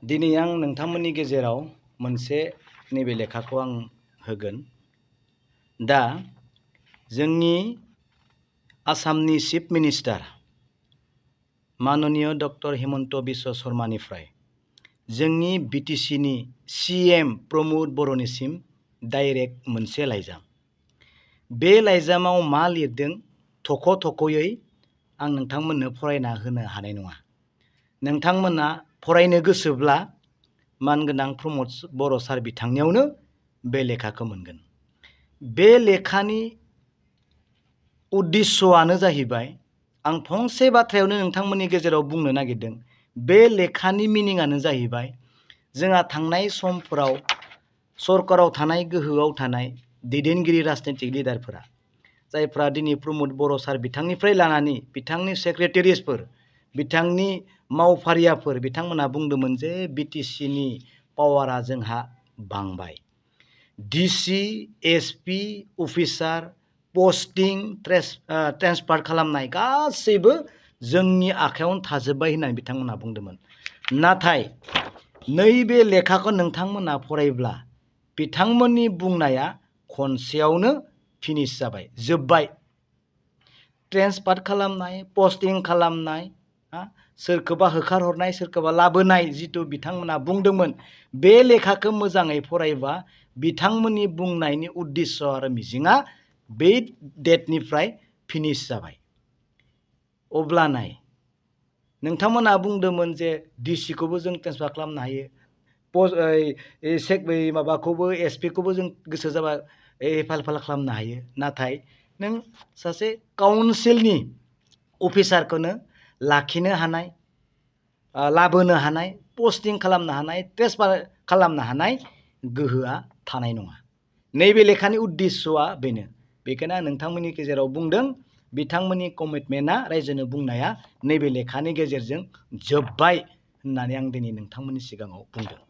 दिनै आं नोंथांमोननि गेजेराव मोनसे नैबे लेखाखौ आं होगोन। दा जोंनि आसामनि चिफ मिनिस्टार माननीय डक्टर हिमन्त बिश्व शर्मानिफ्राय जोंनि बिटिसिनि सीएम प्रमोद बर'निसिम डाइरेक्ट मोनसे लाइजाम। बे लाइजामाव मा लिरदों थख' थख'यै आं नोंथांमोननो फरायना होनो हानाय नङा। नोंथांमोना फरायनो गोसोब्ला मानगोनां प्रमोद बर' सार बिथांनियावनो बे लेखाखौ मोनगोन। बे लेखानि उद्देश्यआनो जाहैबाय, आं फंसे बाथ्रायावनो नोंथांमोननि गेजेराव बुंनो नागिरदों। बे लेखानि मिनिंआनो जाहैबाय, जोंहा थांनाय समफोराव सरकाराव थानाय गोहोआव थानाय दैदेनगिरि राजनीतिक लिडारफोरा, जायफ्रा दिनै प्रमोद बर' सार बिथांनिफ्राय लानानै बिथांनि सेक्रेटारिसफोर, बिथांनि मावफारियाफोर, बिथांमोना बुंदोंमोन जे बिटिसिनि पावारा जोंहा बांबाय। DC, SP officer posting transfer खालामनाय गासैबो जोंनि आखायावनो थाजोब्बाय होननानै बिथांमोना बुंदोंमोन। नाथाय नैबे लेखाखौ नोंथांमोना फरायब्ला बिथांमोननि बुंनाया खनसेयावनो फिनिश जाबाय, जोब्बाय। ट्रेन्सफार खालामनाय, पस्टिं खालामनाय, सोरखौबा होखारहरनाय, सोरखौबा लाबोनाय, जिथु बिथांमोना बुंदोंमोन, बे लेखाखौ मोजाङै फरायबा बिथांमोननि बुंनायनि उद्देश्य आरो मिजिङा बे डेटनिफ्राय फिनिश जाबाय। अब्ला नाय, नोंथांमोना बुंदोंमोन जे डिसिखौबो जों ट्रेन्सफार खालामनो हायो, माबाखौबो एसपिखौबो जों गोसो जाबा हेफाल खालामनो हायो। नाथाय नों सासे काउन्सिलनि अफिसारखौनो लाखिनो हानाय, लाबोनो हानाय, पस्टिं खालामनो हानाय, ट्रेन्सफार खालामनो हानाय गोहोआ थानाय नङा। नैबे लेखानि उद्देश्यआ बेनो। बेखायनो आं नोंथांमोननि गेजेराव बुंदों, बिथांमोननि कमिटमेन्टआ, रायजोनो बुंनाया नैबे लेखानि गेजेरजों जोब्बाय होननानै आं दिनै नोंथांमोननि सिगाङाव बुंदों।